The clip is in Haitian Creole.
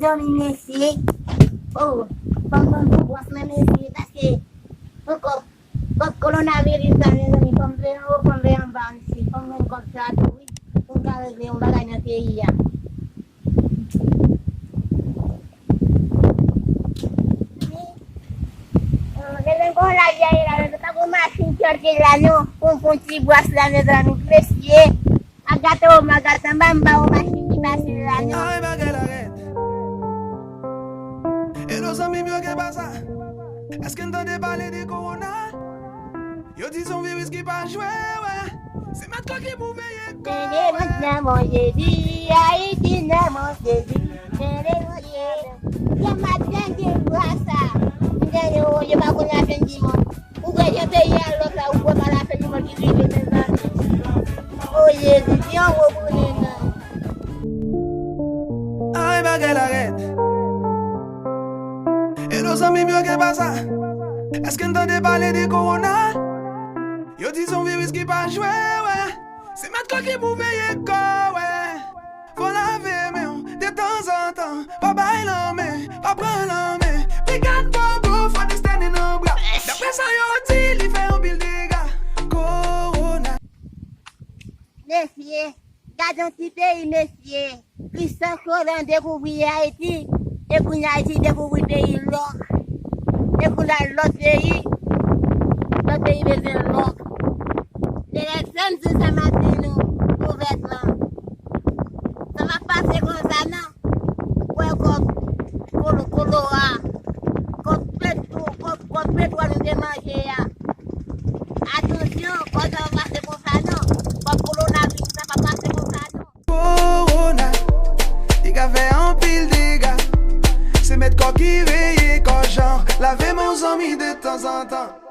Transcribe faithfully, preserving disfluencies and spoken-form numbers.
Zanmi mesye, oh, fò m ban m pou bòs mwen mesye, paske pou kòb, kòb kowonaviris la, mezanmi, fò m veye anwo, fò m veye anba mesye, fò m jwenn kòb sa tou wi, pou m ka regle yon bagay nan peyi a. Mezanmi, kon laj la ye la, mezanmi, pa gon machin ki antre la non, pou m pran ti bòs la, mezanmi, mesye. Agate o magate, m pa m pa wè machin ki pase la non. Ay, bagay la rèd. Hello, zanmi m yo, gen pa sa? Èske n tande pale de kowona? Yo di se yon viris ki pa jwe, wè. Se mèt kò ki pou veye kò, wè. Mete mwen nan mon Jezi, Ayiti nan mon Jezi. Mete mwen nan mon Jezi. Yo, m ap tande vwa sa. M tande, o, yo pa konn lafen dimanch. Ou wè jan peyi a lòk la, ou wè pa lafen dimanch ki rive, mezanmi. O Jezi, se yon gwo boulen, non. Ay, bagay la rèd. Hello, zanmi m yo, gen pa sa? Èske n tande pale de kowona? Yo di se yon viris ki pa jwe, wè. Se mèt kò ki pou veye kò, wè. Fò lave men w detanzantan. Pa bay lanmen, pa pran lanmen. Pikan bobo, fò distène nan bra. Daprè sa yo di, li fè anpil dega. Kowona. Mesye, gade yon ti peyi, mesye. Christophe Colomb dekouvri Ayiti, e kounye a Ayiti dekouvri peyi lòk. E kounye a lòt peyi, lòt peyi bezwen lòk. Se lè sa m di sa m ap di nou ouvètman. Sa p ap pase konsa non. Wè kòb kolo, kolo a. Kòb petwo, kòb, kòb petwo nou te manje a. Atansyon, kòb sa p ap pase konsa non. Kòb kowonaviris sa p ap pase konsa non. Kowona, li ka fè anpil dega. Se mèt kò ki veye kò jan. Lave men w zanmi detanzantan.